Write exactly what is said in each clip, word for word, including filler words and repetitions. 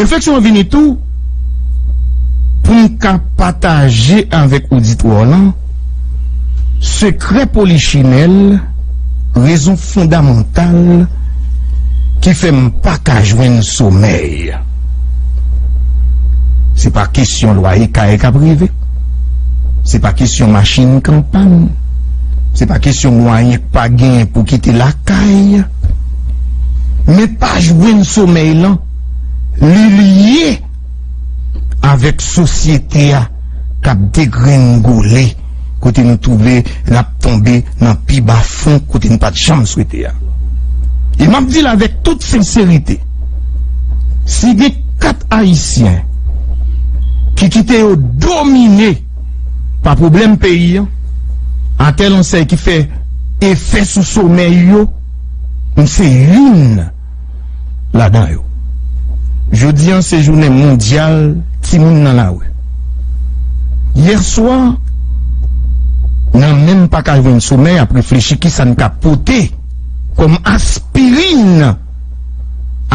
Refleksyon an vini tou pou m ka pataje avèk oditwa w lan sekrè polichinèl, rezon fondamantal ki fè m pa ka jwenn somèy. Se pa kesyon lwaye kay k ap rive. Se pa kesyon machin k an pàn. Se pa kesyon mwayen k pa genyen pou kite lakay. Men pa jwenn somèy lan, li lye avèk sosyete a k ap degrengole, kote nou twouve n ap tonbe nan pi ba fon kote n pa t janm swete a. E m ap di l avèk tout senserite, si gen kat Ayisyen ki kite yo domine pa pwoblèm peyi an, atèl ansèy ki fè efè sou somèy yo, m se youn ladan yo. Jodi an se jounen mondyal timoun nan lari. Yè swa, nan menm pa ka jwenn somèy ap reflechi kisa n ka pote kòm aspirin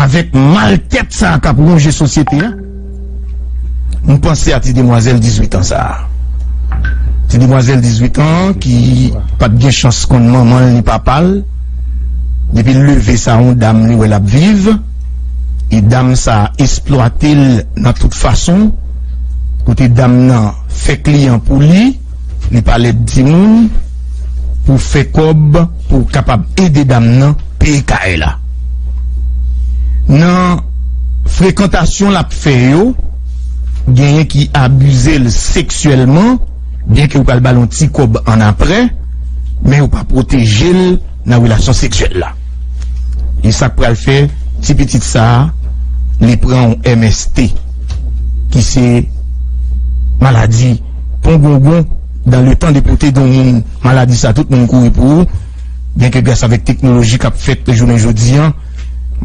avèk maltèt sa a k ap wonje sosyete a. M panse a ti demwazèl dizuit an sa a. Ti demwazèl dizuit an ki pa t gen chans konn manman l ni papa l. Depi l leve sa yon dam li wè l ap viv. E dam sa a esplwate l nan tout fason. Kote dam nan fè kliyan pou li, li pa lèd timoun, pou fè kòb, pou kapab ede dam nan peye kay la. Nan frekantasyon l ap fè yo, genyen ki abize l seksyèlman, byenke yo pral ba l yon ti kòb annapre, men yo pa pwoteje l nan relasyon seksyèl la. E sa k pral fè ti pitit sa a, li pran yon M S T, ki se maladi pongongon, dan le tan de pote don moun maladi sa, tout moun kouri pou ou, byenke gras avèk teknoloji k ap fèt jounen jodi an,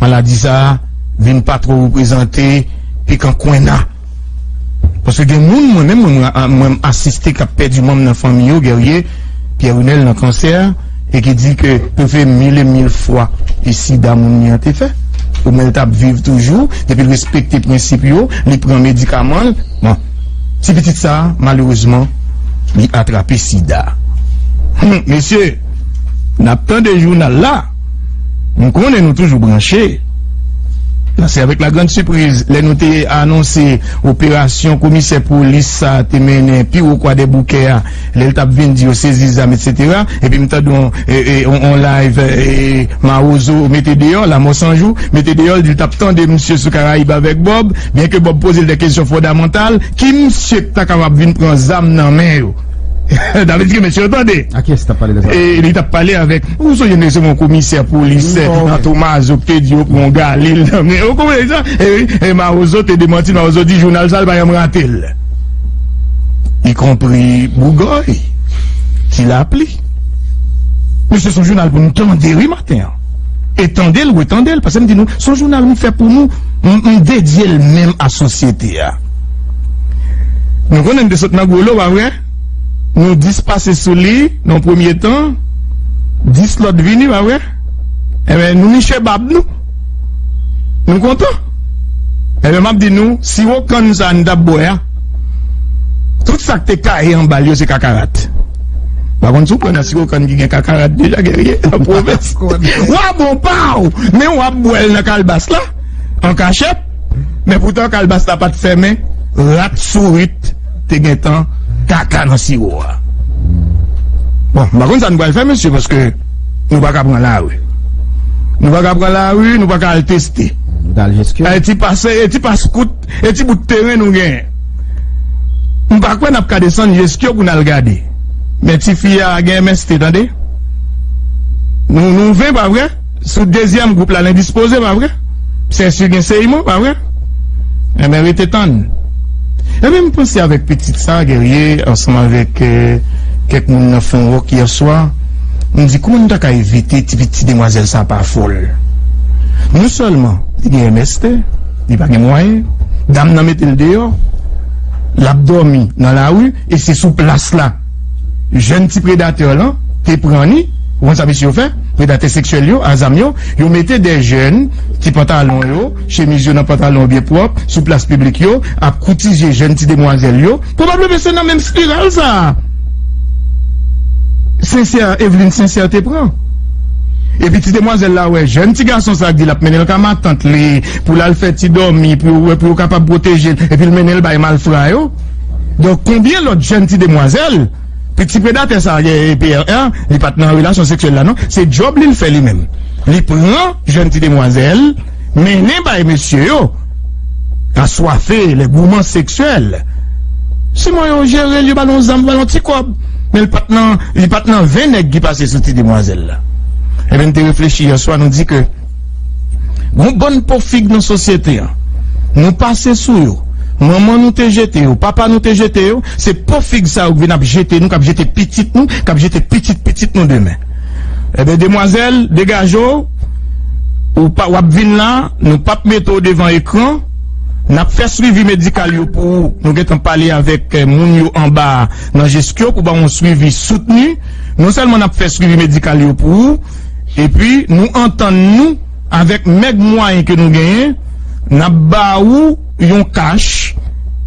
maladi sa a vin pa twò reprezante pikan kwenna. Paske gen moun, mwen menm, mwen, mwen, mwen m asiste k ap pèdi manm nan fanmi yo, Guerrier, Pierre Runel nan kansè, e ki di ke prefe mil e mil fwa e sida moun li an te fè. Omwen l t ap viv toujou, depi l respekte prensip yo, li pran medikaman l. Bon, ti pitit sa a, malerezman, li atrape sida. Hum, mesye, n ap tande jounal la, m konnen nou toujou branche. Nan se avèk la grande surprise, lè nou te anonse operasyon komisè polis sa a te mennen pi wo Kwadèboukè a, lè l t ap vin di yo sezi zam, etsetera. Epi m tande on, e, e, on, on live, e, Mawozo mete deyò, Lamò San Jou, mete deyò, l di l t ap tande misye sou Karayib avèk Bob, byenke Bob poze l de kesyon fondamantal, ki misye k ta kapab vin pran zam nan men yo? David Grimes, yo tande. A kiyès t ap pale de sa? E li t ap pale avèk, ou sonje n resevwa yon komisè polis nan Tomazo ki te di yo pran yon galil nan men. Ou konprann sa? E, e Mawozo te demanti, Mawozo di jounal sa, l pa janm rate l. Ikonpri Bougòy, Ti Lapli. Mesye, se yon jounal pou nou tande, wi, maten an. E tande l, retande l, paske m di nou, se yon jounal m fè pou nou, m, m dedye l menm a sosyete a. Nou konnen n te sot nan gwo lo, pa vre? Nou dis pase sou li, nan premye tan, dis lòt vini, pa vre? Enben, nou niche bab nou. Nou kontan. Enben, m ap di nou, siwo kann sa a n t ap bwè a, tout sa k te kaye anba l yo, se kakarat. Pa konn si w pran nan siwo kann ki gen kakarat deja, Guerrier, nan pwovens. W a bon pa w, men w ap bwè l nan kalbas la, an kachèt. Men poutan, kalbas la pa t fèmen, rat sourit te gentan kaka nan siwo a. Bon, m pa konn sa nou pral fè, mesye, paske nou pa ka pran lari. Nou pa ka pran lari, nou pa ka al teste. Nou t al Jeskyo. E ti pase, e ti paskout, e ti bout teren nou genyen. M pa kwè n ap ka desann Jeskyo pou n al gade. Men tifi a gen M S T, tande. Nou, nou ven, pa vre? Sou dezyèm gwoup la, l endispoze, pa vre? Sensir gen seyman, pa vre? Enben, rete tann. Enben, m panse avèk pitit sa, Guerrier, ansanm avèk, eh, kèk moun nan Fon Wòk yè swa, m di, kòman nou ta ka evite ti, ti demwazèl sa pa fòl? Non sèlman, li gen M S T, li pa gen mwayen, dam nan mete l deyò, l ap dòmi nan lari, e se sou plas la jèn ti predatè lan te pran li, ou konn sa mesye yo fè? predatè seksyèl yo a zam yo, yo mete de jèn, ti pantalon yo, chemiz yo nan pantalon byen pwòp, sou plas piblik yo, ap koutije jèn ti demwazèl yo. Pwobableman se nan menm spiral sa a Sincère, Evelyne Sincère te pran. Epi ti demwazèl la wè jèn ti gason sa a k di l ap mennen l ka matant li pou l al fè ti dòmi pou yo, pou yo kapab pwoteje l, epi l mennen l bay malfra yo. Donk, konbyen lòt jèn ti demwazèl, ti predatè sa a, e, P R, li pa t nan relasyon seksyèl la non, se djòb li l fè li menm. Li pran jèn ti demwazèl, mennen bay mesye yo, aswafe, les gourmands sexuels. Siman yo jere l, yo ba l yon zam, yo ba l yon ti kòb. Men li pa t nan, li pa t nan ven nèg ki pase sou ti demwazèl la. Ebyen, n te reflechi yè swa, nou di ke gon bann po fig nan sosyete an. Nou pase sou yo. Manman nou te jete yo, papa nou te jete yo, se po fig sa yo k vin ap jete nou, k ap jete pitit nou, k ap jete pitit pitit nou demen. Ebyen, demwazèl, degaje w, ou pa, w ap vin la, nou p ap mete w devan ekran, n ap fè swivi medikal yo pou ou. Nou gentan pale avèk, eh, moun yo anba a nan Jeskyo pou ba w yon swivi soutni. Non sèlman n ap fè swivi medikal yo pou ou, epi nou antann nou avèk mèg mwayen ke nou genyen, n ap ba ou yon kach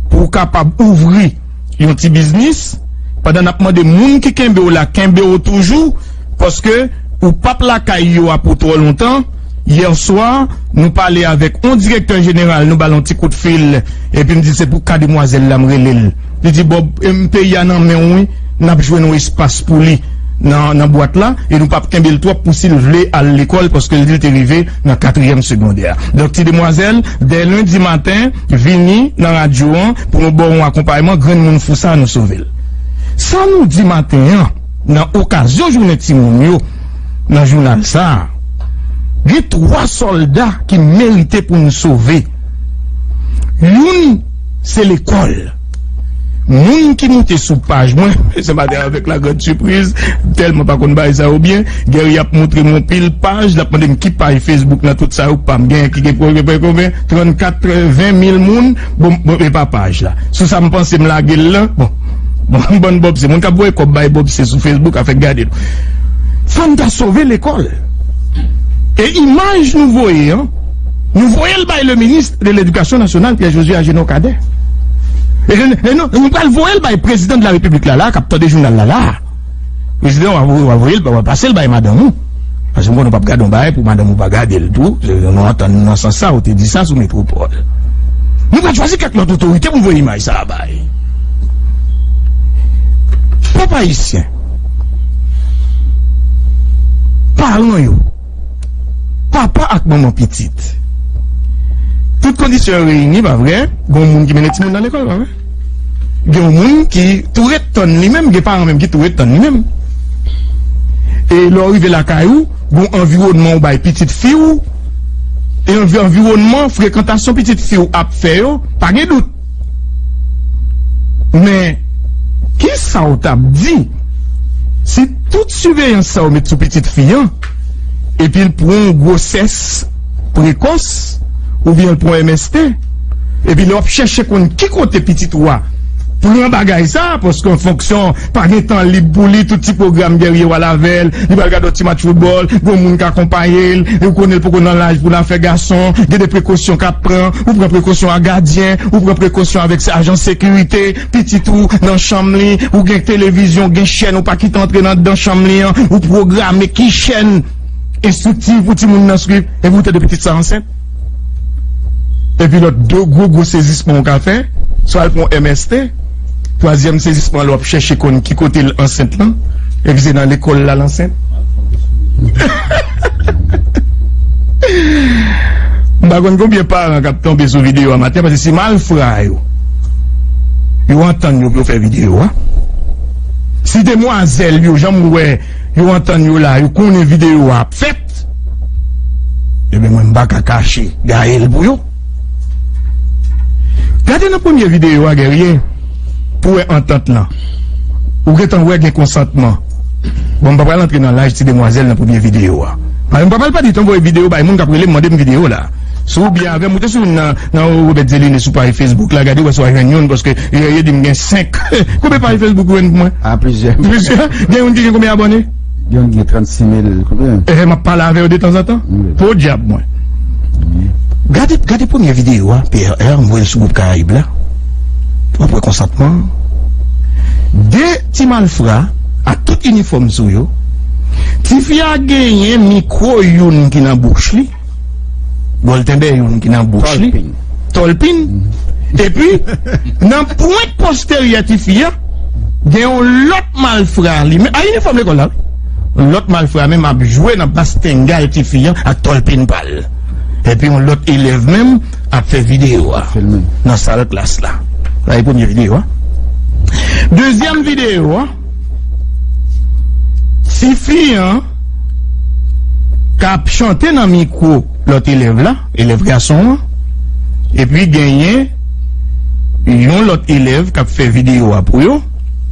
pou w kapab ouvri yon ti biznis, pandan n ap mande moun ki kenbe w la kenbe w toujou, paske ou p ap lakay yo a pou twò lontan. Yè swa, nou pale avèk yon direktè jeneral, nou ba l yon ti kout fil, epi m di l se pou ka demwazèl la m rele l. Li di, Bob, em, peyi a nan men w, wi, n ap jwenn yon espas pou li nan, nan bwat la, e nou p ap kenbe l twòp pou si l vle al lekòl, paske l di l te rive nan katriyèm segondè. Donk, ti demwazèl, dè lendi maten, vini nan radyo an pou nou ba w yon akonpayman, grenn moun fou sa a, nou sove l. Sa nou di maten an, nan okazyon jounen timoun yo, nan jounal sa a, gen twa sòlda ki merite pou n sove. Youn, se lekòl. Moun ki moute sou paj mwen, se maten avèk la grande surprise, tèlman pa konn bagay sa yo byen, Guerrier ap montre m yon pil paj, l ap mande m ki paj Facebook nan tout sa yo, pa m genyen ki gen pwoblèm, konbyen, trannkat, ven mil moun, bon, bon, e pa paj la. Sou sa m panse m lage l lan, bon, bon, bann Bob se moun k ap voye kòb bay Bob se sou Facebook, afè gade l. Fò n ta sove lekòl. E imaj nou voye an, nou voye l bay le ministre de l'Éducation nationale, Pierre Josué Agénor Cadet. E, e nou, nou pral voye l bay prezidan de la repiblik la, la, k ap tande jounal la, la. Prezidan, w a voye, w a voye l, w a pase l bay madanm ou. Paske m konnen w p ap gade yon bagay pou madanm ou pa gade l tou. Nou antann nou nan sans sa, ou te di sa sou Metwopòl. Nou pral chwazi kèk lòt otorite pou n voye imaj sa a bay. Pèp ayisyen, paran yo, papa ak manman pitit. Tout kondisyon yo reyini, pa vre? Gen yon moun ki mennen timoun nan lekòl, pa vre? Gen yon moun ki tou ret tann li menm, gen paran menm ki tou ret tann li menm. E lè w rive lakay ou, gen yon anviwònman ou bay pitit fi w, e anvi-, anviwònman, frekantasyon pitit fi w ap fè yo, pa gen dout. Men, kisa w t ap di si tout siveyans sa yo met sou pitit fi an, epi l pran yon gwosès prekòs, oubyen l pran M S T, epi lè w ap chèche konn ki kote pitit ou a pran bagay sa, paske an fonksyon, pa gen tan lib pou li, tout ti pwogram Guerrier al avè l, li pral gade yon ti match foutbòl, gon moun k akonpaye l, e ou konnen l poko nan laj pou l afè gason, gen de prekosyon k ap pran, ou pran prekosyon a gadyen, ou pran prekosyon avèk ajan sekirite, pitit ou nan chanm li, ou gen televizyon, gen chèn, ou pa kite antre nan, nan chanm li an, ou pwograme ki chèn enstriktif pou timoun nan swiv, epi ou tande pitit sa ansent. Epi lòt de gwo, gwo sezisman ou ka fè, swa l pran M S T, twazyèm sezisman lè w ap chèche konn ki kote l ansent lan, epi se nan lekòl la l ansent. M pa konn konbyen paran k ap tonbe sou videyo a maten, paske si malfra yo, yo antann yo pou yo fè videyo a. Si demwazèl yo, jan m wè yo antann yo la, yo konnen videyo a ap fèt, ebyen mwen m pa ka kache Gaël pou yo. Gade nan premye videyo a, Guerrier, pou wè antant lan. Ou gentan wè gen konsantman. Bon, m pa pral antre nan laj ti demwazèl nan premye videyo a. Paske m pa pral pèdi tan voye videyo bay moun k ap rele m mande m videyo la. Si w byen avè m, ou te sou youn nan, nan Robert Zeline sou paj Facebook la, gade wè si w a jwenn youn, paske Guerrier di m gen senk. Konbyen paj Facebook ou jwenn pou mwen? A plizyè. Plizyè? Gen youn ki gen konbyen abòne? Youn gen trannsis mil, konbyen? Eh, m ap pale avè yo detanzantan. Podyab mwen. Gade, gade premye videyo a, P R R, m voye l sou gwoup Karayib la. W ap wè konsantman. De ti malfra ak tout inifòm sou yo. Tifi a genyen mikwo youn ki nan bouch li. Gòltenbè youn ki nan bouch li. Tòlpin. Epi, nan pwent posteryè tifi a, gen yon lòt malfra li. Men, a inifòm lekòl la, wi. Yon lòt malfra menm ap jwe nan bastengay tifi a ak tòlpin pa l. Epi, yon lòt elèv menm ap fè videyo a nan sal klas la. Sa e premye videyo a. Dezyèm videyo a, tifi an k ap chante nan mikwo lòt elèv la, elèv gason an, epi genyen yon lòt elèv k ap fè videyo a pou yo.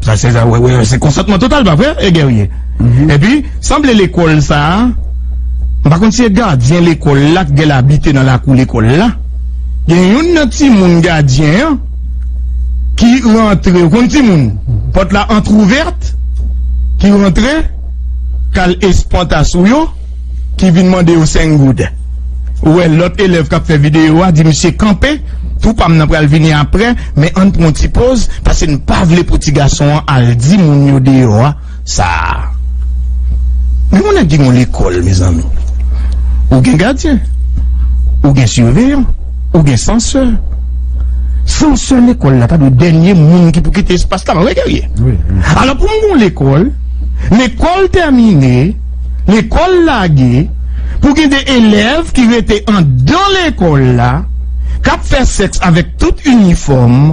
Sa se sa, wè, wè, se konsantman total, pa vre, e Guerrier? Epi, sanble lekòl sa a, m pa konn si se gadyen lekòl la k gen l abite nan lakou lekòl la. Gen youn nan timoun gadyen an ki rantre, ou konn timoun, pòt la antwouvèt, ki rantre, k al espanta sou yo, ki vin mande yo senk goud. Ou wè lòt elèv k ap fè videyo a di misye kanpe, tou pa m nan pral vini apre, men ann pran yon ti poz, paske n pa vle pou ti gason an al di moun yo deyò a sa. Men moun nan gen yon lekòl, mezanmi. Ou gen gadyen, ou gen siveyan, ou gen sansè. Sansè lekòl la ta dwe dènye moun ki pou kite espas la, pa vre, Guerrier? Wi, wi. Alò, pou m gen yon lekòl, lekòl tèmine, lekòl lage, pou gen de elèv ki rete anndan lekòl la, k ap fè sèks avèk tout inifòm,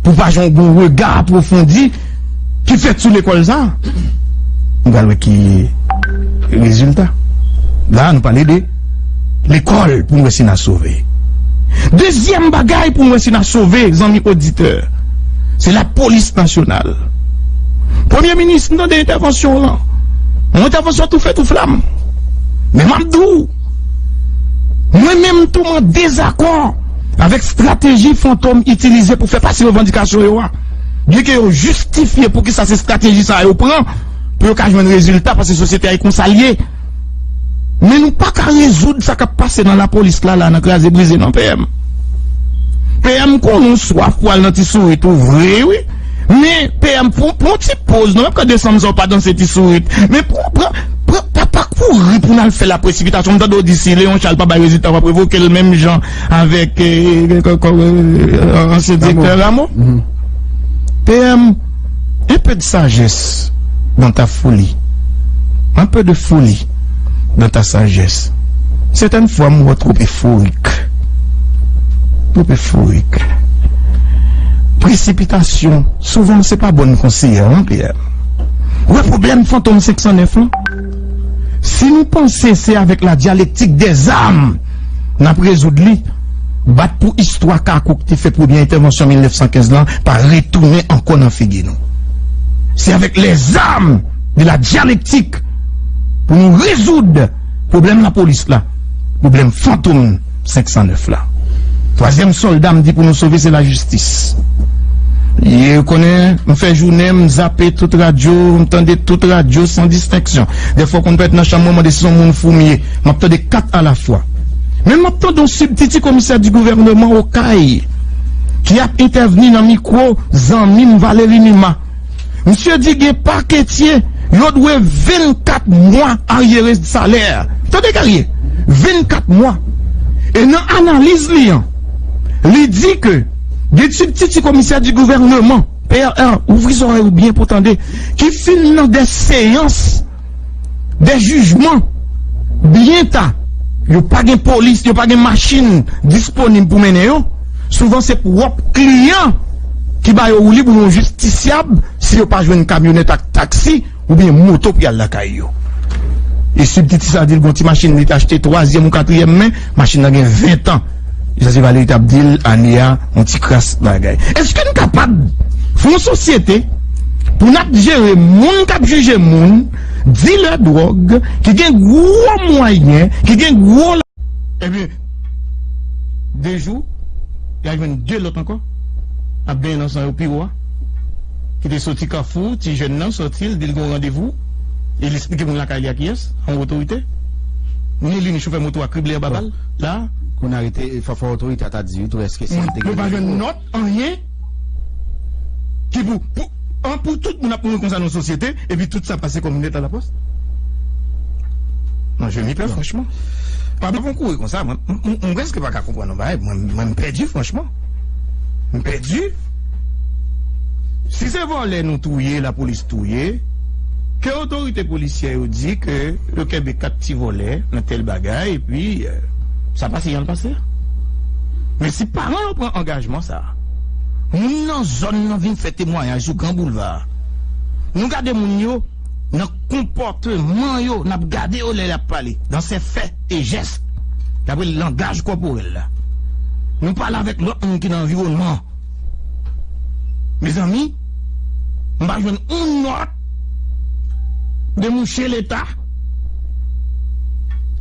pou pa jan gen yon rega apwofondi ki fèt sou lekòl sa. Nou pral wè ki rezilta. La, nou pale de lekòl pou n wè si n a sove. Dezyèm bagay pou n wè si n a sove, zanmi oditè, se lapolis nasyonal. Premye minis, m tande entèvansyon w lan. Yon entèvansyon toufe tou flam. Men m ap di w, mwen menm tou m an dezakò avèk estrateji Fantom itilize pou fè pase revandikasyon yo a. Byenke yo jistifye poukisa se estrateji sa a yo pran, pou yo ka jwenn rezilta, paske sosyete a e konsa l ye. Men nou pa ka rezoud sa k ap pase nan lapolis la, la, nan kraze brize, non, P M. P M konnen w swaf pou al nan ti sourit ou vre, wi. Men, P M, pran, pran yon ti poz, non, menm kan desanm sa w pa danse ti sourit. Men pran, pran, pran, pa, pa kouri pou n al fè la presipitasyon. M tande w di si Léon Charles pa bay rezilta, w ap revoke l menm jan avèk, eh, eh, eh, ansyen direktè Rameau. P M, un peu de sagesse dans ta folie. Un peu de folie dans ta sagesse. Certaines fois, m wè w twòp eforik. Twòp eforik. Presipitasyon, souvan, se pa bòn konseyè, non, P M. Ou wè pwoblèm Fantom senk san nèf lan? Si nou panse se avèk la dialektik dèzam n ap rezoud li, bat pou istwa Kako ki te fè premye entèvansyon mil nèf san kenz lan pa retounen ankò nan figi nou. Se avèk lèzam de la dyalektik pou nou rezoud pwoblèm lapolis la, pwoblèm Fantom senk san nèf la. Twazyèm sòlda m di pou nou sove, se lajistis. Ou konnen, m fè jounen, m zape tout radyo, m tande tout radyo san distenksyon. Dèfwa, w konn parèt nan chanm mwen, mande si se yon moun fou m ye. M ap tande kat alafwa. Men m ap tande yon sibtiti komisè di gouvènman Okay ki ap entèvni nan mikwo zanmi m Valery Numa. Misye di gen paketye yo dwe vennkat mwa aryere salè. Tande Guerrier, vennkat mwa. E nan analiz li an, li di ke gen sibtiti komisè di gouvènman, P R R, ouvri zòrèy ou byen pou tande, ki fin nan de seyans de jijman byen ta. Yo pa gen polis, yo pa gen machin disponib pou mennen yo. Souvan se pwòp kliyan ki ba yo woulib oubyen yon jistisyab si yo pa jwenn kamyonèt ak taksi oubyen moto pou y al lakay yo. E sibtiti sa di l gon ti machin li te achte twazyèm ou katriyèm men, machin nan gen ven tan. Sa se Valery t ap di l ane a, yon ti kras bagay. Èske n kapab fè yon sosyete pou n ap jere moun k ap jije moun, dilè dwòg, ki gen gwo mwayen, ki gen gwo la-, ebyen, de jou, y a jwenn de lòt ankò, ap benyen nan san yo pi wo a, ki te soti Kafou, ti jèn nan sòti, l di l gen yon randevou, E l eksplike moun lakay li a kiyès? Yon otorite? Ni li ni chofè moto a krible anba bal la. Kounye a rete fò, fò otorite a ta di wi tou èske si li te gen. Mwen pa jwenn nòt, anyen ki pou, pou, an, pou tout moun ap mouri konsa nan sosyete, epi tout sa pase kòm lèt a lapòs. Non, je m'y perds franchman. Pa bon kouri konsa, mwen, m, m, m prèske pa ka konprann yon bagay. Mwen, mwen, m pèdi franchman. M pèdi. Si se vòlè nou touye, lapolis touye, ke otorite polisyè yo di ke yo kenbe kat ti vòlè nan tèl bagay, epi, eh, sa pase, jan l pase a. Men si paran yo pran angajman sa, moun nan zòn nan vin fè temwayaj sou Gran Boulva, nou gade moun yo nan konpòteman yo, n ap gade yo lè y ap pale, dans ses faits et gestes, dapre langaj kòporèl la. Nou pale avèk lòt moun ki nan anviwònman. Mezanmi, m pa jwenn yon nòt de mouche Leta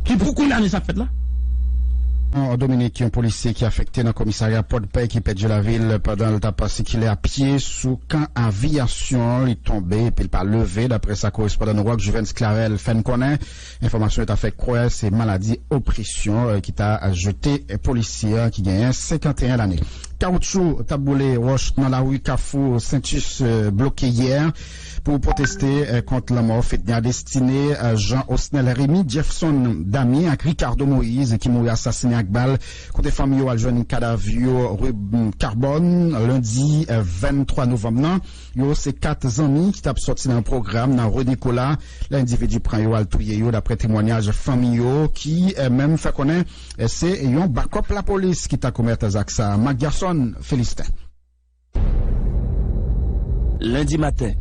ki pou kondane sa k fèt la. An Dominik, yon polisye ki afekte nan komisarya Pòdpè ki pèdi lavi l pandan l t ap sikile a pye sou kan aviyasyon. Li tonbe epi l pa leve, dapre sa korespondan nou Rock Juvens Clavel fè n konnen. Enfòmasyon yo ta fè kwè se maladi opresyon, eh, ki ta jete, eh, polisye a ki genyen senkanteyen lane. Kawoutchou t ap boule wòch nan lari Kafou Sentis, eh, bloke yè pou pwoteste, eh, kont lanmò Fedner Destiné, eh, Jean Osnel Rémy, Jefferson Damien ak Ricardo Moïse ki mouri asasinen ak bal, kote fanmi yo al jwenn kadav yo ri, mm, Carbone lendi, eh, venntwa novanm nan. Yo se kat zanmi ki t ap sòti nan yon pwogram nan ri Nicolas, lè endividi pran yo al touye yo, dapre temwanyaj fanmi yo ki, eh, menm fè konnen, eh, se yon bakòp lapolis ki ta komèt zak sa a. Marc Gerson Félistin. Lendi maten,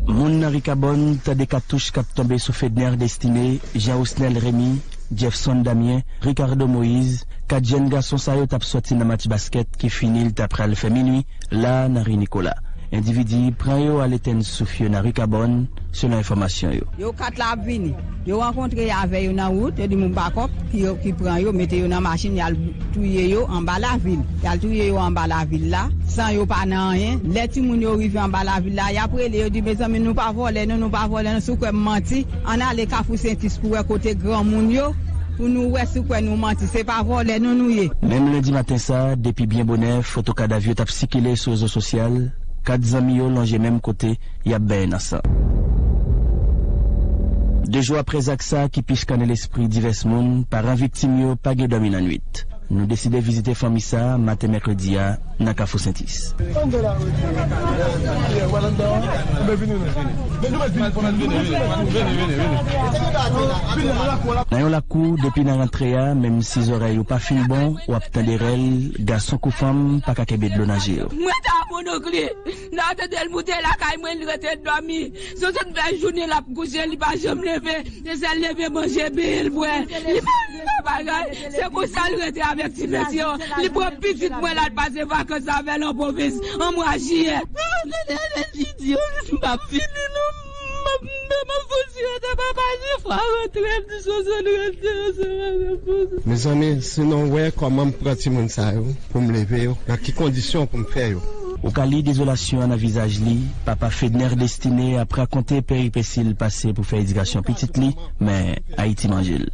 moun nan ri Carbone tande katouch k ap tonbe sou Fedner Destiné, Jean Osnel Rémy, Jefferson Damien, Ricardo Moïse, kat jèn gason sa yo t ap sòti nan match baskèt ki fini, l ta pral fè minui, la nan ri Nicolas. Endividi pran yo al etenn souf yo nan ri Carbone, selon enfòmasyon yo. Yo kat la ap vini. Yo rankontre avè yo nan wout, yo di moun bakòp ki yo, ki pran yo, mete yo nan machin, y al touye yo anba lavil. Y al touye yo anba lavil la, san yo pa nan anyen. Lè timoun yo rive anba lavil la, y ap rele, yo di, mezanmi, nou pa vòlè, non, nou pa vòlè, non, si w kwè m manti, ann ale Kafou Sentis pou wè kote granmoun yo, pou nou wè si w kwè nou manti. Se pa vòlè, non, nou ye. Menm lendi maten sa, depi byen bonè, foto kadav yo t ap sikile sou rezo sosyal, kat zanmi yo lonje menm kote, y ap benyen nan san. De jou apre zak sa ki pi chkannen lespri divès moun, paran viktim yo pa gen dòmi nan nwit. Nou deside vizite fanmi sa a maten mèkredi a nan Kafou Sentis. Nan yon lakou, depi nan rantre a, menm si zòrèy ou pa fin bon, w ap tande rèl, gason kou fanm pa ka kenbe dlo nan je yo. Mwen ta abandone. Nan tande l moute lakay mwen, li rete dòmi. Se tout bèl jounen l ap kouche, li pa janm leve. Se sèl leve manje, benyen l bwè. Li pa, li pa bagay. Se konsa l rete avèk ti mesye yo. Li pran pitit mwen, l al pase vakans avè l an pwovens, an mwa jiyè. Tande l di, m p ap fini, non. M ap, m ap fouti rete, papa, jifwa rantre, m di Sosòn rete, se pa repoze. Mezanmi, sinon w wè kòman m pran timoun sa yo. Pou m leve yo, nan ki kondisyon pou m fè yo. Ou ka li dezolasyon an nan vizaj li, papa Fedner Destiné ap rakonte peripesi l pase pou fè edikasyon pitit li, men Ayiti manje l.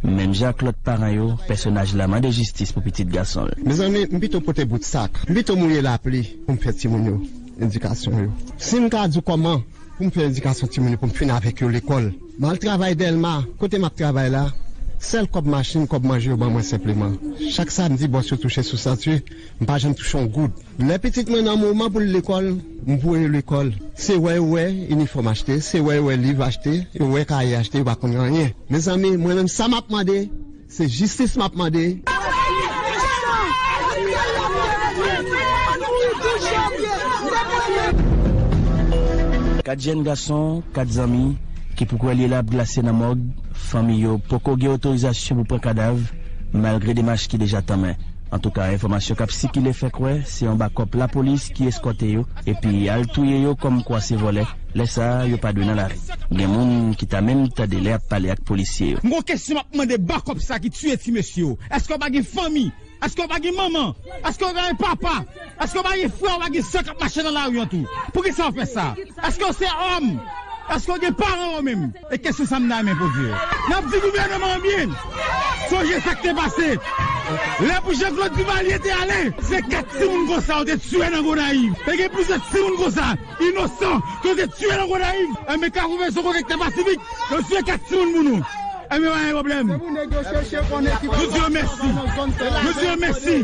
Menm jan ak lòt paran yo, pèsonaj la mande jistis pou pitit gason l. Mezanmi, m pito pote bout sak, m pito mouye lapli pou m fè timoun yo edikasyon yo. Si m ka di w kòman pou m fè edikasyon timoun yo, pou m fin avèk yo lekòl. M al travay Dèlma, kote m ap travay la, sèl kòb machin, kòb manje yo ban mwen senpleman. Chak samdi, bòs yo touche swasanntuit, m pa janm touche yon goud. Lè pitit mwen nan moman pou l lekòl, m voye l lekòl. Se wè yo wè inifòm achte, se wè yo wè liv achte, yo wè kaye achte, yo pa konn anyen. Mezanmi, mwen menm, sa m ap mande, se jistis m ap mande. Kat jèn gason, kat zanmi, ki pou kwè lye la ap glase nan mòg, fanmi yo poko gen otorizasyon pou pran kadav, malgre demach ki deja tanmen. Antouka, enfòmasyon k ap sikile fè kwè se yon bakòp lapolis ki eskòte yo, epi al touye yo kòmkwa se vòlè. Lè sa a, yo pa dwe nan lari. Gen moun ki ta menm tande lè y ap pale ak polisye yo. M gon kesyon m ap mande bakòp sa ki tiye ti mesye yo. Èske yo pa gen fanmi? Èske yo pa gen manman? Èske yo pa gen papa? Èske yo pa gen frè, yo pa gen sè k ap mache nan lari an tou? Poukisa yo fè sa? Èske yo se òm? Èske w gen paran w menm? E kesyon sa m ta renmen poze w. N ap di gouvènman an byen. Sonje sa k te pase. Lè pou Jean Claude Duvalier te ale, se kat timoun konsa yo te tiye nan Gonayiv. Te gen plizyè timoun konsa, inosan, ke yo te tiye nan Gonayiv. Enben, Kafou Vèso kote k te pasifik, yo tiye kat timoun pou nou. Enben, pa gen pwoblèm. Nou di yo mèsi. Nou di yo mèsi.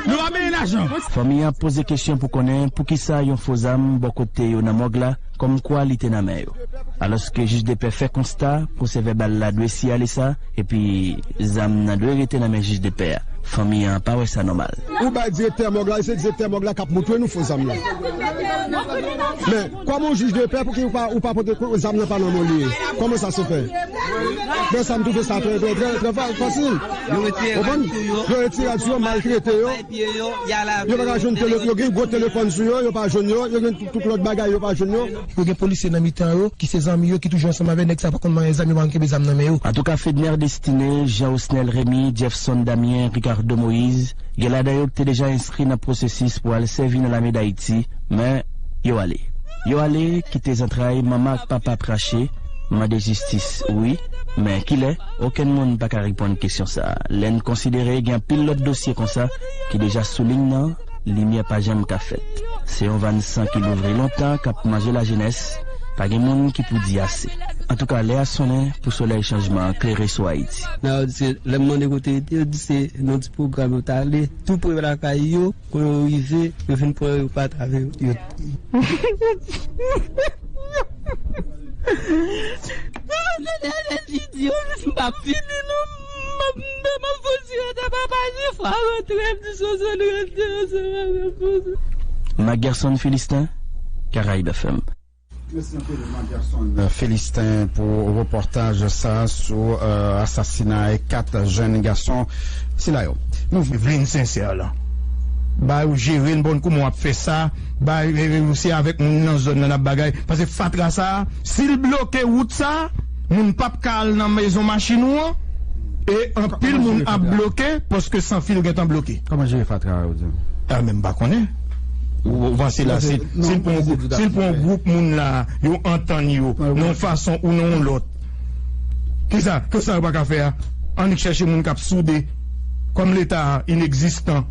Nou pa benyen lajan. Fanmi an ap poze kesyon pou konnen poukisa yon fo zam bò kote yo nan mòg la, kòmkwa li te nan men yo. Alòske jij de pè fè konsta, pwosè vèbal la dwe siyale sa, epi zam nan dwe rete nan men jij de pè a. Fanmi an pa wè sa nòmal. Ou bay direktè mòg la, e se direktè mòg la k ap montre nou fo zam nan. Men, kòman yon jij de pè, pouki ou pa, ou pa pote ko-, zam nan pa nan men w li ye? Kòman sa se fè? Men sa m twouve sa trè, trè, trè, trè fa-, fasil. Konprann? Yo retire rad sou yo, maltrete yo. Yo pa ka jwenn tele-, yo gen gwo telefòn sou yo, yo pa jwenn yo, yo gen tout, tout lòt bagay, yo pa jwenn yo. Yo gen polisye nan mitan yo, ki se zanmi yo, ki toujou ansanm avèk nèg sa, pa konn manyen zam, yo pa konn kenbe zam nan men yo. Antouka, Fedner Destiné, Jean Osnel Remy, Jeffson Damien, Ricardo Moïse, gen ladan yo ki te deja enskri nan pwosesis pou al sèvi nan lame Dayiti, men yo ale. Yo ale, kite zantray manman ak papa ap rache, mande jistis, wi, men kilè? Okenn moun pa ka reponn kesyon sa a. Lè n konsidere gen anpil lòt dosye konsa ki deja sou liy nan, limyè pa janm ka fèt. Se yon vàn san ki louvri lontan k ap manje lajenès. Pa gen moun ki pou di ase. Antouka, lè a sonnen pou solèy chanjman an klere sou Ayiti. Nan yo di se, lè m mande kote yo te, yo di se nan ti pwogram yo t ale, tou pre lakay yo, kon yo rive, yo fin pran yo pa travè yo. Yo tande lè li di yo, m p ap vini non, m ap, m ap fouti yo ta papa Jifwa rantre, m di Sozon rantre ansanm avè m. Mac Gerson Philistin, Caraïbes F M. Mèsi anpil, Mac Gerson Philistin, pou repòtaj sa sou, euh, asasinay kat jèn gason sila yo. Nou vle n sensè la. Ba yo jere n, bon, kouman w ap fè sa? Ba, e, e, se avèk moun nan zòn nan n ap bagay. Paske fatra sa, si l bloke wout sa, moun p ap ka al nan mezon machin ou an. E anpil moun ap bloke paske sanfil gentan bloke. Kòman jere fatra a, ou di? A, men m pa konnen. Ou, ou panse la, si, si l pran yon gwoup, si l pran yon gwoup moun la, yo antann yo, nan yon fason ou nan yon lòt. Kisa, kisa yo pa ka fè a? Annik chèche moun k ap soude. Kòm Leta a inegzistan,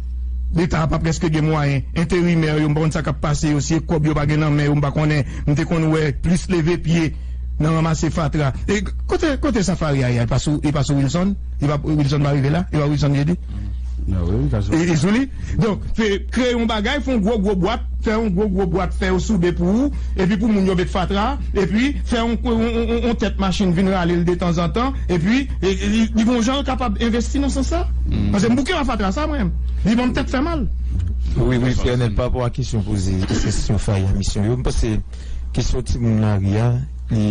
Leta a pa prèske gen mwayen, enterimè yo, m pa konn sa k ap pase yo, si e kòb yo pa gen nan men yo, m pa konnen, m te konn wè plis leve pye nan ranmase fatra. E kote, kote safari a ye a? Li pa sou, li pa sou Wilson? Li pa, Wilson pa rive la? Li pa Wilson Jeudy? E, li sou li? Donk, fè, kreye yon bagay, fè yon gwo, gwo bwat, fè yon gwo, gwo bwat, fè yo soude pou ou, epi pou moun yo met fatra, epi fè yon, yon, yon, yon, yon tèt machin vin rale l detanzantan, epi, e, e, li, li gon jan l kapab envesti nan sans sa. Paske m bouke a fatra sa, mwen menm. Li ban m tèt fè mal. Wi, wi, Fernel, pa rapò a kesyon poze, kesyon fatra, misyon yo, m panse kesyon timoun lari a, li,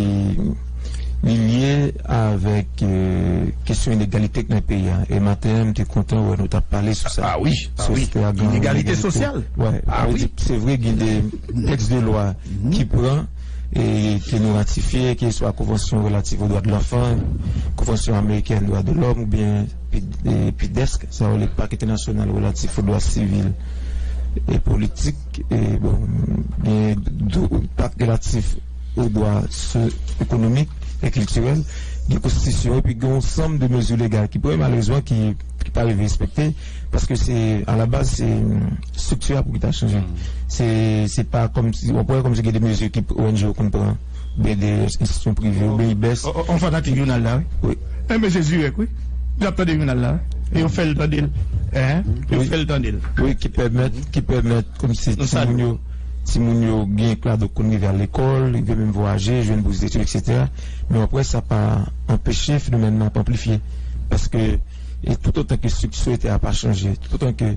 li lye avèk, euh, kesyon inegalite k nan peyi a. E maten an, m te kontan wè nou t ap pale sou sa. A wi, a wi. Inegalite sosyal. Wè, a wi. Se vre, gen de tèks de lwa ki pran e ke nou ratifye, ke swa Konvansyon relatif aux droits de l'enfant, Konvansyon amerikèn dwa de lòm oubyen pi, e, PIDESK, sa yo le Pak Entènasyonal relatif aux droits civils et politiques, e bon, gen do-, Pak relatif aux droits so-, économiques et culturels, gen konstitisyon, epi gen yon sanm de mezi legal ki pran, malerezman, ki, ki pa rive respekte, paske se, a la baz, se, mm, estrikti a pou ki ta chanje. Se, se pa kòmsi, w ap wè kòmsi gen de mezi ki O N G yo konn pran, oubyen de enstitisyon prive, oubyen IBEST. On, on, on fanatik jounal la, wi. Wi. Enben, se dirèk, wi. L ap tande jounal la, wi. E yo fè l tande l. Hein? Yo fè l tande l. Wi, ki pèmèt, ki pèmèt kòmsi timoun yo, timoun yo gen klado konn rive al lekòl, rive menm vwayaje, jwenn bous detid, etsetera. Men w ap wè sa pa anpeche fenomèn nan ap anplifye. Paske, e toutotan ke estrikti sosyete a pa chanje, toutotan ke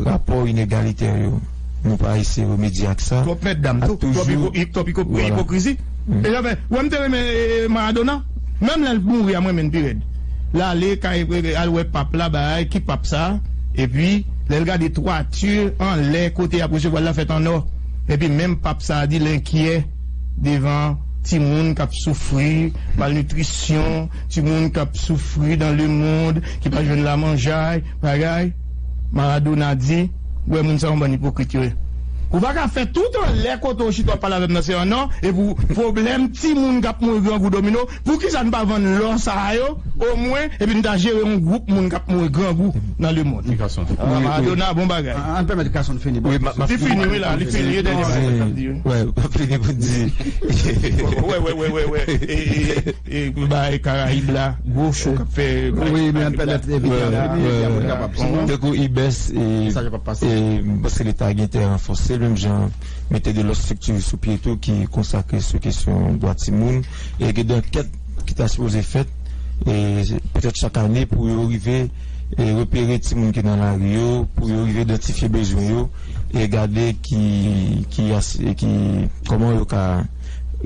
rapò inegalitè yo, nou pa eseye remedye ak sa, twòp mètdam tou, twòp ipo-, twòp ipo-, ipokrizi. E jan fè, ou wè m te renmen, e, Maradona, menm lè l mouri a, mwen renmen l pi rèd. L ale kay, e, al wè pap la, bay, ki pap sa? Epi, lè l gade twati anlè kote y ap resevwa l la fèt an nò. Epi menm pap sa a di l enkyè devan timoun k ap soufri malnitrisyon, timoun k ap soufri dans le monde, ki pa jwenn lamanjay, bagay. Maradona di, ou wè moun sa yo bann ipokrit yo ye. Ou pa ka fè tout anlè kote w chita w ap pale avè m nan se an non, epi w pwoblèm timoun k ap mouri grangou domino, poukisa n pa vann lò sa a yo, omwen, epi n ta jere yon gwoup moun k ap mouri grangou nan lemonn? Maradona, bon bagay. Ann pèmèt Carson fini. Li fini, wi, la, li fini, e dènye bagay l ap di, wi. Wè, m ap fini pou di. Wè, wè, wè, wè, wè. E, e, e, e, bagay Karayib la, gwo cho k ap fè. Wi, men ann pèmèt Evita fini, epi apre n kapab. Tankou Ibès, e, e, m panse Leta gen entèrè ranfòse l, menm jan mete de lòt estrikti sou pye tou ki konsakre sou kesyon dwa timoun. E gen de ankèt ki ta sipoze fèt, e, petèt chak ane pou yo rive, e, repere timoun ki nan lari yo, pou yo rive idantifye bezwen yo, e gade ki, ki as-, ki, kòman yo ka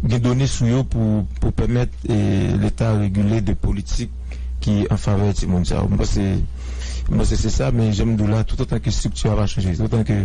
gen done sou yo pou, pou pèmèt, e, Leta regile de politik ki an favè timoun sa yo. M panse, m panse se sa, men jan m di w la, toutotan ke estrikti a pa chanje, toutotan ke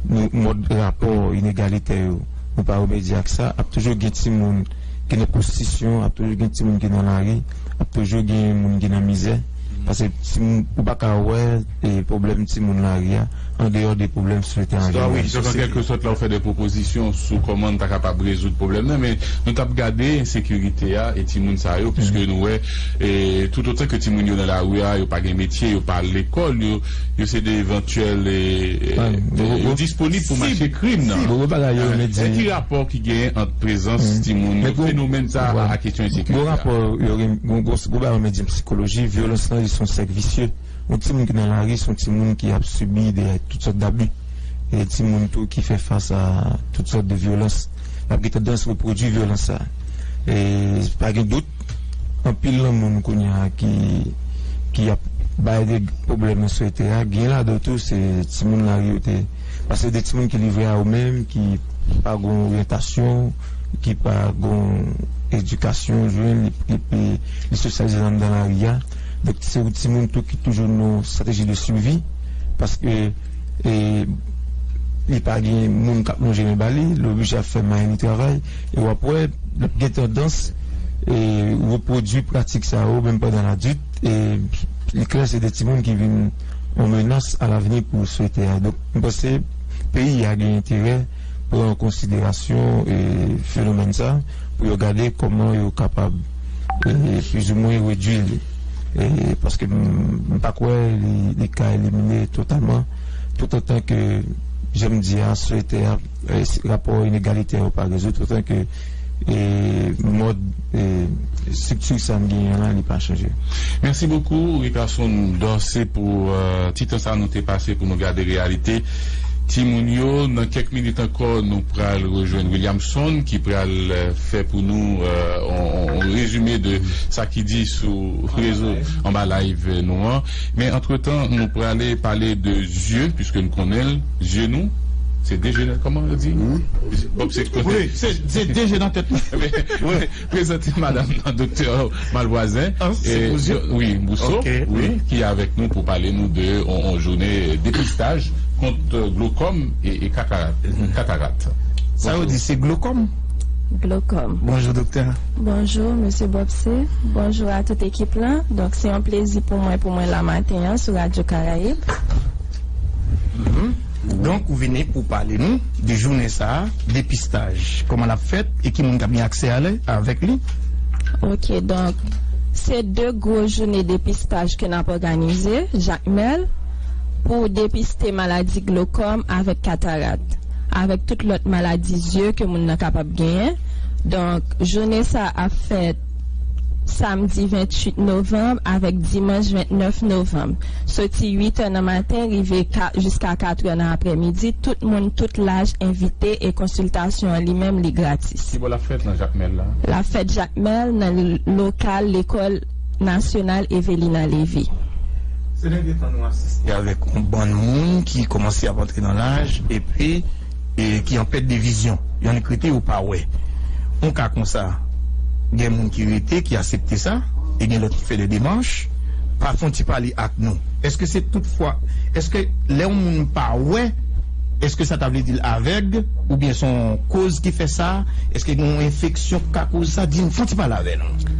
nou, mòd rapò inegalitè yo, nou pa remedye ak sa, ap toujou gen timoun ki nan pwostitisyon, ap toujou gen timoun ki nan lari, ap toujou gen moun ki nan mizè. Paske timoun, ou pa ka wè, e, pwoblèm timoun lari a, andeyò de pwoblèm sosyete an jeneral. Wi, donk, an kèlkesòt, la, w fè de pwopozisyon sou kòman n ta kapab rezoud pwoblèm nan, men nou t ap gade ensekirite a e timoun sa yo, piske nou wè, e, toutotan ke timoun yo nan lari a, yo pa gen metye, yo pa al lekòl, yo, yo se de evantyèl, e, e, yo disponib pou mache krim nan. Bon, bon, bagay yo, men di. E ki rapò ki genyen ant prezans timoun yo, fenomèn sa a, a kesyon ensekirite a? Bon rapò, yo gen, bon, gwo, gwo bagay, men di sikoloji, vyolans lan, li se yon sèk visye. Yon timoun ki nan lari, se yon timoun ki ap sibi de tout sòt dabi. E timoun tou ki fè fas a tout sòt de vyolans. L ap gen tandans repwodui vyolans sa. E pa gen dout, anpil nan moun kounye a ki, ki ap bay de pwoblèm nan sosyete a, gen ladan yo tou se timoun lari yo te. Paske de timoun ki livre a yo menm, ki pa gen oryantasyon, ki pa gen edikasyon, jwenn, li, li, li, li sosyalize anndan lari a. Donk, se yon timoun tou ki toujou nan yon estrateji de survie, paske, e, li pa gen moun k ap lonje men ba li, li oblije ap fè mayennitravay, e w ap wè, l ap gen tandans, e, repwodui pratik sa yo, menm pandan l adilt, e, li klè se de timoun ki vin yon menas a lavni pou sosyete a. Donk, m panse peyi a gen enterè pran an konsiderasyon, e, fenomèn sa, pou yo gade kòman yo kapab, e, plizoumwen redui li. E, paske m, m pa kwè li, li ka elimine totalman, toutotan ke, jan m di a, sosyete a, e, rapò inegalite yo pa rezoud, toutotan ke, e, mòd, e, estrikti sa n genyen la, li pa chanje. Mèsi bokou, Ricarson Dorcé, pou, e, ti tan sa nou te pase pou nou gade reyalite timoun yo. Nan kèk minit ankò, nou pral rejwenn Williamson ki pral, e, fè pou nou, e, on, on, on rezime de sa ki di sou rezo anba live nou an. Men antretan, nou prale pale de zye, piske n konnen l, zye nou, se de je, kòman yo di? Bob, se kote? Wi, se, se de je nan tèt nou. Wi, prezante madanm nan, Doktè Malvoisin. Wi, Bousso, wi, ki avèk nou pou pale nou de on, on jounen depistaj kont glokòm e, e katarat. Katarat. Sa yo di se glokòm? Glokòm. Bonjou, doktè. Bonjou, mesye Bobse. Bonjou a tout ekip lan. Donk, se yon plezi pou mwen, pou mwen la maten an sou Radyo Karayib. Donk, ou vini pou pale nou de jounen sa a, depistaj. Kòman l ap fèt e ki moun k ap gen aksè a li, avèk li? Ok, donk, se de gwo jounen depistaj ke n ap òganize, Jakmèl, pou depiste maladi glokòm avèk katarat, avèk tout lòt maladi zye ke moun nan kapab genyen. Donk, jounen sa ap fèt samdi venntuit novanm avèk dimanch ventnèf novanm. Soti uit è nan maten rive ka-, jiska kat è nan aprèmidi, tout moun, tout laj envite e konsiltasyon an li menm li gratis. Kibò l ap fèt nan Jakmèl la? L ap fèt Jakmèl nan l-, lokal lekòl nasyonal Evelina Lévy. Se dènye tan nou asiste avèk yon bann moun ki kòmanse ap antre nan laj epi, e, ki an pèt de vizyon. Y annik rete yo pa wè. Yon ka konsa, gen moun ki rete, ki aksepte sa, e gen lòt ki fè de demach, pa fè yon ti pale ak nou. Èske se toutfwa, èske lè yon moun pa wè, èske sa ta vle di l avèg, oubyen se yon koz ki fè sa? Èske gen yon enfeksyon k ka koz sa? Di n, fè yon ti pale avè nou.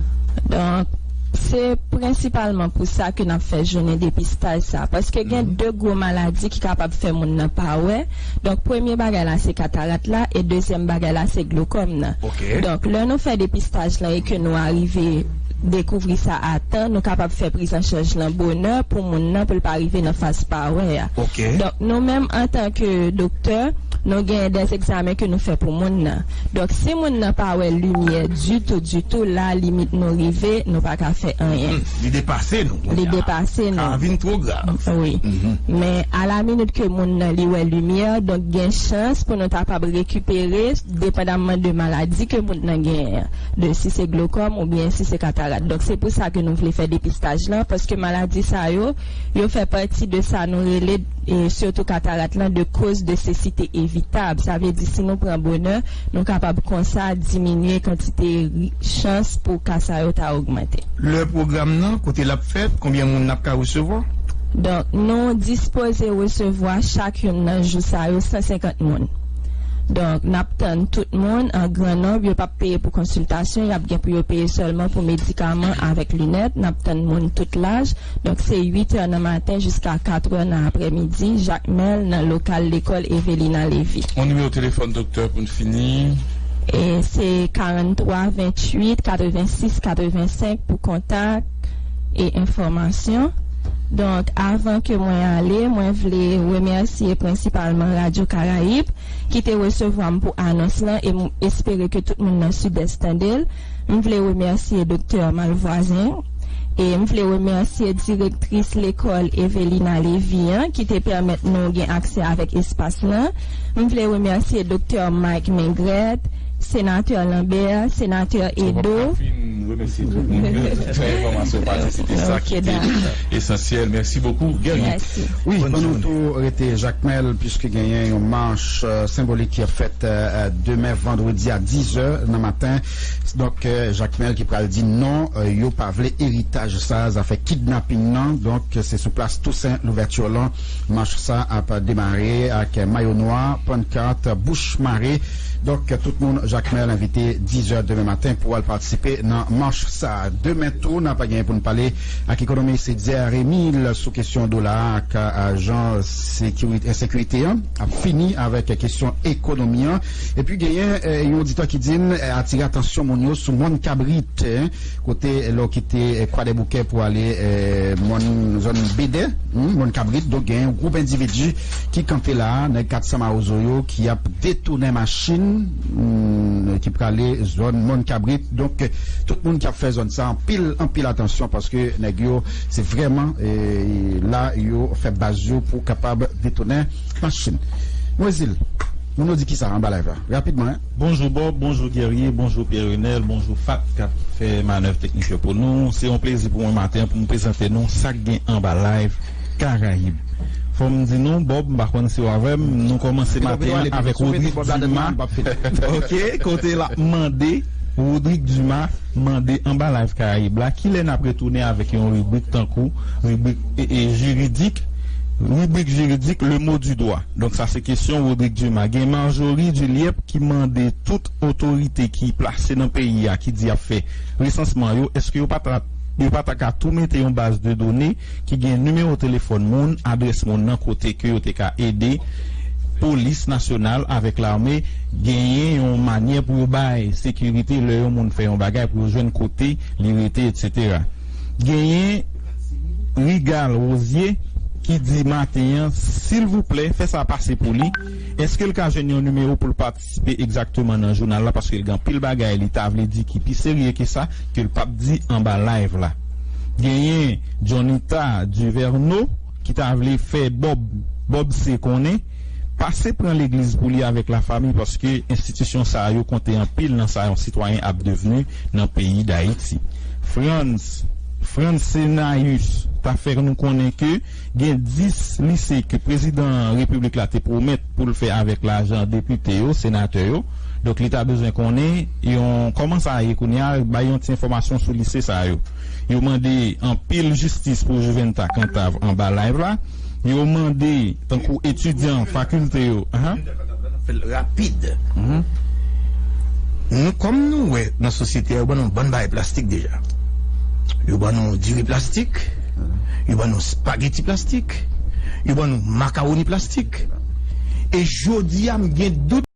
Donk, Se prensipalman pou sa ke n ap fè jounen depistaj sa, paske gen de gwo maladi ki kapab fè moun nan pa wè. Donk, premye bagay la se katarat la, e dezyèm bagay la se glokòm nan. Donk, lè nou fè depistaj lan e ke nou arive dekouvri sa a tan, nou kapab fè prizanchaj lan bonè pou moun nan, pou l pa rive nan faz pa wè a. Donk, nou menm antanke doktè, nou gen de egzamen ke nou fè pou moun nan. Donk, si moun nan pa wè limyè ditou, ditou, la limit nou rive, nou pa ka fè anyen. Li depase nou. Li depase nou. Ka vin twò grav. Wi. Men alaminit ke moun nan li wè limyè, donk gen chans pou nou ta kapab rekipere, depandamman de maladi ke moun nan genyen an, de si se glokòm oubyen si se katarat. Donk, se pou sa ke nou vle fè depistaj lan, paske maladi sa yo, yo fè pati de sa nou rele, e sitou katarat lan, de koz de sesite evitab. Sa vle di, si nou pran bonè, nou kapab konsa diminye kantite ri- chans pou ka sa yo ta ogmante. Lè pwogram nan, kote l ap fèt, konbyen moun n ap ka resevwa? Donk, nou dispoze resevwa chak youn nan jou sa yo san senkant moun. Donk, n ap tann tout moun an gran nonb, yo p ap peye pou konsiltasyon, y ap gen pou yo peye sèlman pou medikaman avèk linèt, n ap tann moun tout laj. Donk, se uit è nan maten jiska kat è nan aprèmidi, Jakmèl, nan lokal lekòl Evelina Levy. Yon nimewo telefòn, doktè, pou n fini. E se karant twa venntuit katrevensis katrevensenk pou kontak e enfòmasyon. Donk, avan ke mwen ale, mwen vle remèsye prensipalman Radyo Karayib ki te resevwa m pou anons lan, e m espere ke tout moun nan Sidès tande l. M vle remèsye Doktè Malvoisin, e m vle remèsye direktris lekòl Evelina Levy an ki te pèmèt nou gen aksè avèk espas lan. M vle remèsye Doktè Mike Mengret, Senatè Lambert, Senatè Edo. Fè tout moun fè enfòmasyon patisipe, sa ki te esansyèl. Mèsi bokou, Guerrier. Wi, pou nou tou rete Jakmèl, piske genyen yon mach, euh, senbolik ki ap fèt, euh, demen vandredi a diz è nan maten. Donk, euh, Jakmèl ki pral di non, euh, yo pa vle eritaj sa, zafè kidnaping nan. Donk, se sou plas Tousen Louvèti lan mach sa ap demare ak mayo nwa, pankat, bouch mare. Donk, tout moun Jakmèl envite diz è demen maten pou al patisipe nan mach sa. Demen tou, n ap genyen pou n pale ak ekonomis Dier Emile sou kesyon dola a ak, a, jan sekiri-, ensekirite an ap fini avèk kesyon ekonomi an. Epi genyen, eh, yon oditè ki di n, eh, atire atansyon moun yo sou Mòn Kabrit, eh, kote lè w kite, eh, Kwadèboukè pou ale, eh, Mòn, zòn Bedè, hmm, Mòn Kabrit. Donk, gen yon gwoup endividi ki kanpe la a, nèg kat san Mawozo yo, ki ap detounen machin, hmm, ki prale zòn Mòn Kabrit. Donk, tout moun ki ap fè zòn sa, anpil, anpil atansyon, paske nèg yo, se vrèman, eh, la yo fè baz yo pou kapab detounen machin. Mwezil, moun yo di kisa anba live la? Rapidman, hein? Bonjou Bob, bonjou Guerrier, bonjou Pierre Renel, bonjou Fat k ap fè manèv teknik yo pou nou. Se yon plezi pou mwen maten an pou m prezante nou sa k gen anba live Karayib. Fò m di nou, Bob, m pa konn si w avè m, nou kòmanse maten an avèk Rodrigue Dumas. Ok, kote l ap mande, Rodrigue Dumas mande anba live Karayib la, kilè n ap retounen avèk yon ribrik tankou ribrik, e, e, jiridik, ribrik jiridik, le mot du doigt. Donk, sa se kesyon Rodrigue Dumas. Gen Marjorie Duliep ki mande tout otorite ki plase nan peyi a, ki di y ap fè resansman yo, èske yo pa ta, yo pa ta ka tou mete yon baz de done ki gen nimewo telefòn moun, adrès moun nan, kote ke yo te ka ede polis nasyonal avèk lame genyen yon manyè pou yo bay sekirite lè yon moun fè yon bagay, pou yo jwenn kote li rete, etsetera. Genyen Rigal Rosier ki di maten an, silvouplè, fè sa pase pou li. Èske l ka jwenn yon nimewo pou l patisipe egzakteman nan jounal la? Paske l gen anpil bagay li ta vle di ki pi serye ke sa, ke l p ap di anba live la. Genyen Johnita Duverneau ki ta vle fè Bob, Bob C konnen, pase pran legliz pou li avèk lafanmi, paske enstitisyon sa yo konte anpil nan sa yon sitwayen ap devni nan peyi Dayiti. Frantz, Frantz Senaeus ta fè nou konnen ke gen dis lise ke prezidan repiblik la te pwomèt pou l fè avèk lajan depite yo, senatè yo. Donk, li ta bezwen konnen yon, kòman sa ye kounye a, bay yon ti enfòmasyon sou lise sa yo. Yo mande anpil jistis pou Juventa Cantave anba live la. Yo mande, tankou etidyan fakilte yo, ahan. Fè l rapid. Nou, kòm nou wè nan sosyete a, yo ban nou bann bagay plastik deja. Yo ban nou diri plastik, yo ban nou spageti plastik, yo ban nou makawoni plastik. E jodi a, m gen dout